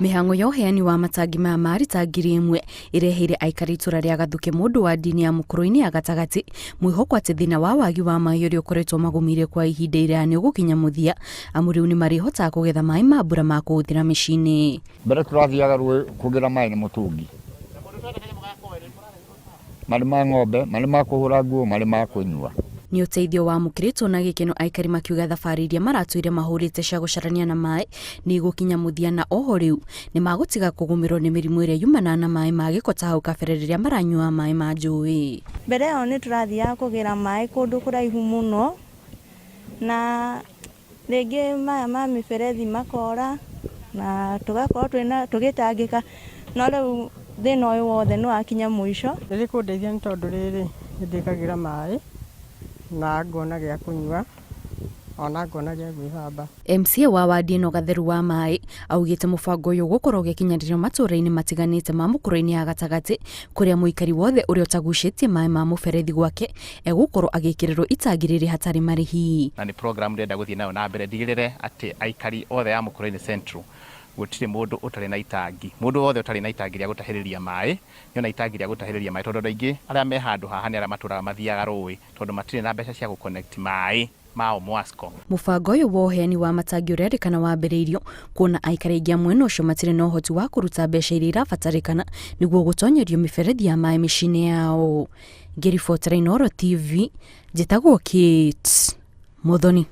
Mĩhang'o ya ũheani wa matangi maya ma rita 1000 ĩreheire aikari itũra rĩa Gathuke mũndũ wa ndini ya mũkũrũ-inĩ ya gatagatĩ mwĩhoko atĩ thĩna wa wagi wa maĩ ũrĩa ũkoretwo magũmĩire kwa ihinda iraya nĩ ũgũkinya mũthia amu rĩu nĩ marĩhotaga kũgetha maĩ ma mbura ma kũhũthĩra mĩciĩ-inĩ. Mbere tũrathiaga rũĩ kũgĩra maĩ na mũtũngi, marĩ ma ng'ombe, marĩ ma kũhũra nguo, marĩ ma kũnyua. Nĩ ũteithio wamũkĩrĩtwo na gĩkeno aikari makiuga thabarĩ iria maratũire mahũrĩte cia gũcarania na maĩ nĩ igũkinya mũthia na oho rĩu nĩ magũtiga kũgũmĩrwo nĩ mĩrimũ ĩrĩa yumanaga na maĩ ma gĩko ta hau kabere rĩrĩa maranyuaga maĩ ma njũĩ. Mbere ĩyo nĩ tũrathiaga kũgĩra maĩ kũndũ kũraihu mũno na Rĩngĩ maya ma mĩberethi makora na tũgakorwo twĩna tũgĩtangĩka, no rĩu thĩna ũyũ wothe nĩ wakinya mũico. Rĩrĩ kũndeithia nĩ tondũ rĩrĩ, nĩ ndĩkagĩra maĩ na ngona gĩa kũnyua ona ngona gĩa gwĩthamba. MCA wa wadi ĩno Gatheru wa Maĩ augĩte mũbango ũyũ ũgũkorwo ũgĩkinyanĩrio matũra-inĩ matiganĩte ma mũkũrũ-inĩ ya gatagatĩ kũrĩa mũikari wothe ũrĩa ũtagucĩtie maĩ ma mũberethi gwake egũkorwo agĩkĩrĩrwo itangi rĩrĩ hatarĩ marĩhi. Na nĩ program ndĩrenda gũthiĩ nayo na mbere ndigĩrĩre atĩ aikari othe a Mũkũrũinĩ Central gũtirĩ mũndũ ũtarĩ na itangi. Mũndũ wothe ũtarĩ na itangi rĩa gũtahĩrĩria maĩ nĩ ona itangi rĩa gũtahĩrĩria maĩ tondũ andũ aingĩ arĩa me handũ haha nĩ arĩa matũraga mathiaga rũĩ tondũ matirĩ na mbeca cia gũ connect maĩ ma Omwasco. Mũbango ũyũ wa ũheani wa matangi ũrerĩkana wambĩrĩirio kuona aikari aingĩ a mwena ũcio matirĩ na ũhoti wa kũruta mbeca iria irabatarĩkana nĩguo gũtonyerio mĩberethi ya maĩ mĩciĩ-inĩ yao. Ngĩribotera Inooro TV, njĩtagwo Kate Muthoni.